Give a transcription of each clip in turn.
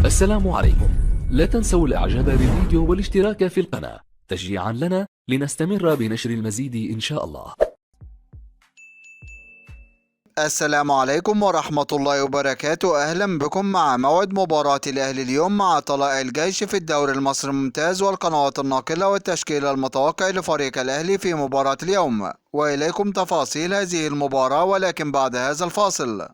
السلام عليكم. لا تنسوا الاعجاب بالفيديو والاشتراك في القناة تشجيعا لنا لنستمر بنشر المزيد إن شاء الله. السلام عليكم ورحمة الله وبركاته. أهلا بكم مع موعد مباراة الأهلي اليوم مع طلائع الجيش في الدوري المصري الممتاز والقنوات الناقلة والتشكيل المتوقع لفريق الأهلي في مباراة اليوم، وإليكم تفاصيل هذه المباراة ولكن بعد هذا الفاصل.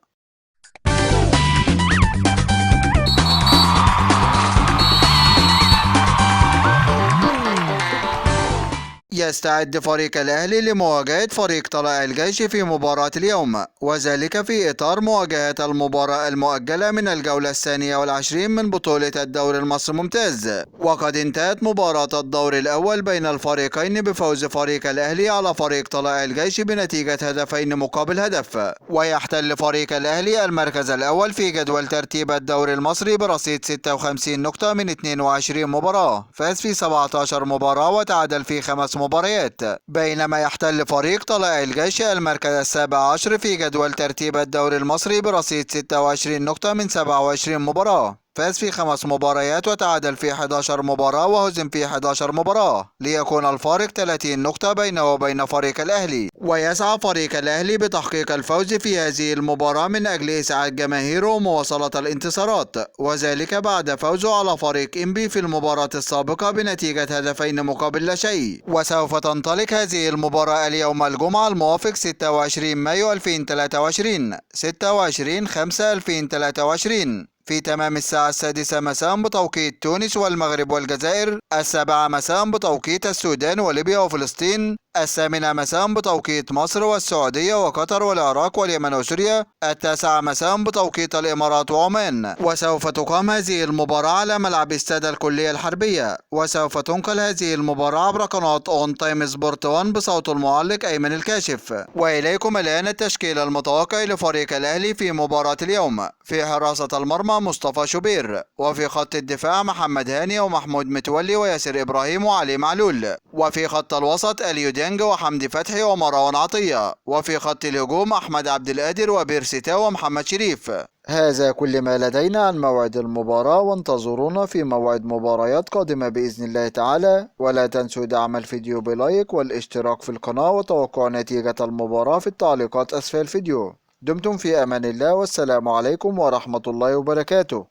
يستعد فريق الأهلي لمواجهة فريق طلائع الجيش في مباراة اليوم، وذلك في إطار مواجهة المباراة المؤجلة من الجولة 22 من بطولة الدوري المصري الممتاز. وقد انتهت مباراة الدور الأول بين الفريقين بفوز فريق الأهلي على فريق طلائع الجيش بنتيجة 2-1، ويحتل فريق الأهلي المركز الأول في جدول ترتيب الدوري المصري برصيد 56 نقطة من 22 مباراة، فاز في 17 مباراة وتعادل في 5 مباريات، بينما يحتل فريق طلائع الجيش المركز السابع عشر في جدول ترتيب الدوري المصري برصيد 26 نقطة من 27 مباراة، فاز في 5 مباريات وتعادل في 11 مباراة وهزم في 11 مباراة، ليكون الفارق 30 نقطة بينه وبين فريق الأهلي. ويسعى فريق الأهلي بتحقيق الفوز في هذه المباراة من أجل إسعاد جماهيره ومواصلة الانتصارات، وذلك بعد فوزه على فريق إنبي في المباراة السابقة بنتيجة 2-1. وسوف تنطلق هذه المباراة اليوم الجمعة الموافق 26 مايو 2023 26/5/2023 في تمام الساعة 6 مساء بتوقيت تونس والمغرب والجزائر، 7 مساء بتوقيت السودان وليبيا وفلسطين، 8 مساء بتوقيت مصر والسعودية وقطر والعراق واليمن وسوريا، 9 مساء بتوقيت الإمارات وعمان. وسوف تقام هذه المباراة على ملعب استاد الكلية الحربية، وسوف تنقل هذه المباراة عبر قناة اون تايم سبورت 1 بصوت المعلق أيمن الكاشف. وإليكم الآن التشكيل المتوقع لفريق الأهلي في مباراة اليوم. في حراسة المرمى مصطفى شوبير، وفي خط الدفاع محمد هاني ومحمود متولي وياسر إبراهيم وعلي معلول، وفي خط الوسط اليو ديانج وحمدي فتحي ومروان عطية، وفي خط الهجوم أحمد عبد القادر وبيرسيتا ومحمد شريف. هذا كل ما لدينا عن موعد المباراة، وانتظرونا في موعد مباريات قادمة بإذن الله تعالى، ولا تنسوا دعم الفيديو بلايك والاشتراك في القناة وتوقع نتيجة المباراة في التعليقات أسفل الفيديو. دمتم في أمان الله، والسلام عليكم ورحمة الله وبركاته.